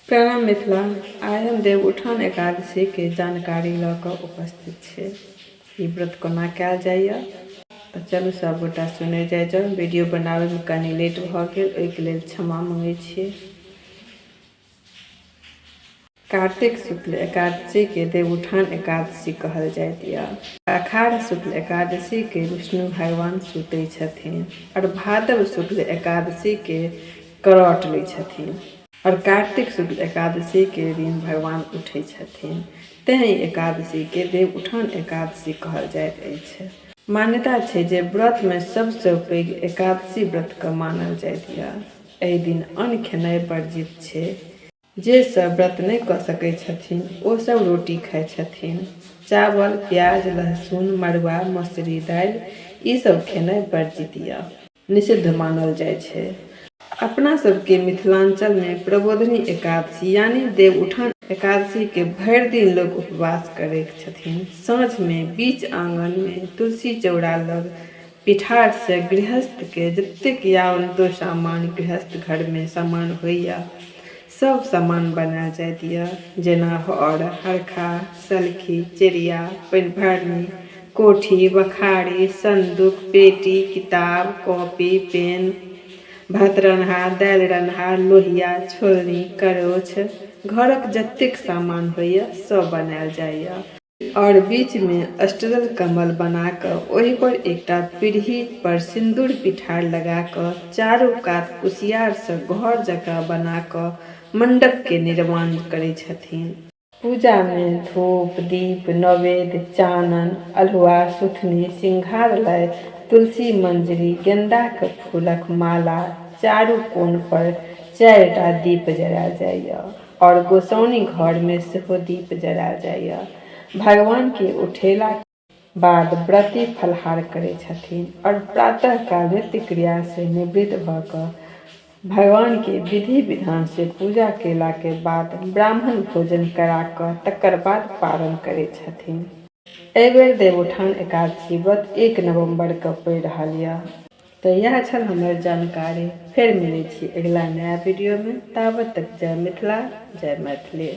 प्रणाम मिथिला। आइ हम देवउठान एकादशी के जानकारी लऽ कऽ उपस्थित छी। ई व्रत कोना कयल जाइए, तऽ चलू सभगोटा सुनै जाइ जाउ। वीडियो बनाबैमे कनि लेट भऽ गेल, ओहिके लेल क्षमा मङ्गै छी। कार्तिक शुक्ल एकादशी के देवउठान एकादशी कहल जाइत यऽ। आषाढ़ शुक्ल एकादशी के विष्णु भगवान सुतै छथिन आओर भादव शुक्ल एकादशी के करौट लै छथिन आओर कार्तिक शुक्ल एकादशी के दिन भगवान उठै छथिन, तेँ ई एकादशी के देवउठान एकादशी कहल जाइत अछि। मान्यता छै जे व्रत मे सबसँ पैघ एकादशी व्रत के मानल जाइत यऽ। एहि दिन अन्न खेनाइ वर्जित छै। जे सब व्रत नहि कऽ सकै छथिन ओ सब रोटी खाइ छथिन। चावल, प्याज, लहसुन, मड़ुआ, मसुरी दालि ई सब खेनाइ वर्जित यऽ। निषिद्ध मानल जाइ छै। अपना सबके मिथिलाञ्चलमे प्रबोधनी एकादशी यानि देवउठान एकादशीके भरि दिन लोक उपवास करैत छथिन। साँझमे बीच आँगनमे तुलसी चौरा लग पिठारसँ गृहस्थके जतेक यावनतो सामान गृहस्थ घरमे सामान होइए सब सामान बनायल जाइत यऽ, जेना हर, हरखा, सलखी, चेरिया, पानिभरनी, कोठी, बखारी, सन्दूक, पेटी, किताब, कॉपी, पेन, भात रन्हा, दालि रन्हा, लोहिया, छोलनी, करौछ, घरक जतेक सामान होइए सब बनायल जाइए। आओर बीचमे अष्टदल कमल बना कऽ ओहिपर एकटा पीढ़ी पर सिन्दूर पिठार लगा कऽ चारू कात कुसियारसँ घर जकाँ बना कऽ मण्डपके निर्माण करै छथिन। पूजामे धूप, दीप, नैवेद्य, चानन, अल्हुआ, सुथनी, सिंघार लय तुलसी मंजरी, गेन्दाक फूलक माला, चारू कोण पर चारिटा दीप जरायल जाइए आओर गोसाउनि घरमे सेहो दीप जरायल जाइए। भगवानके उठेलाक बाद व्रती फलाहार करै छथिन आओर प्रातःकाल नित्य क्रियासँ निवृत्त भऽ कऽ भगवानके विधि विधानसँ पूजा कयलाके बाद ब्राह्मण भोजन करा कऽ तकर बाद पारण करै छथिन। एहिबेर देवउठान एकादशी व्रत 1 नवम्बरके पड़ि रहल यऽ। तऽ इएह छल हमर जानकारी। फेर मिलै छी अगिला नया वीडियोमे, ताबत तक जय मिथिला, जय मैथिली।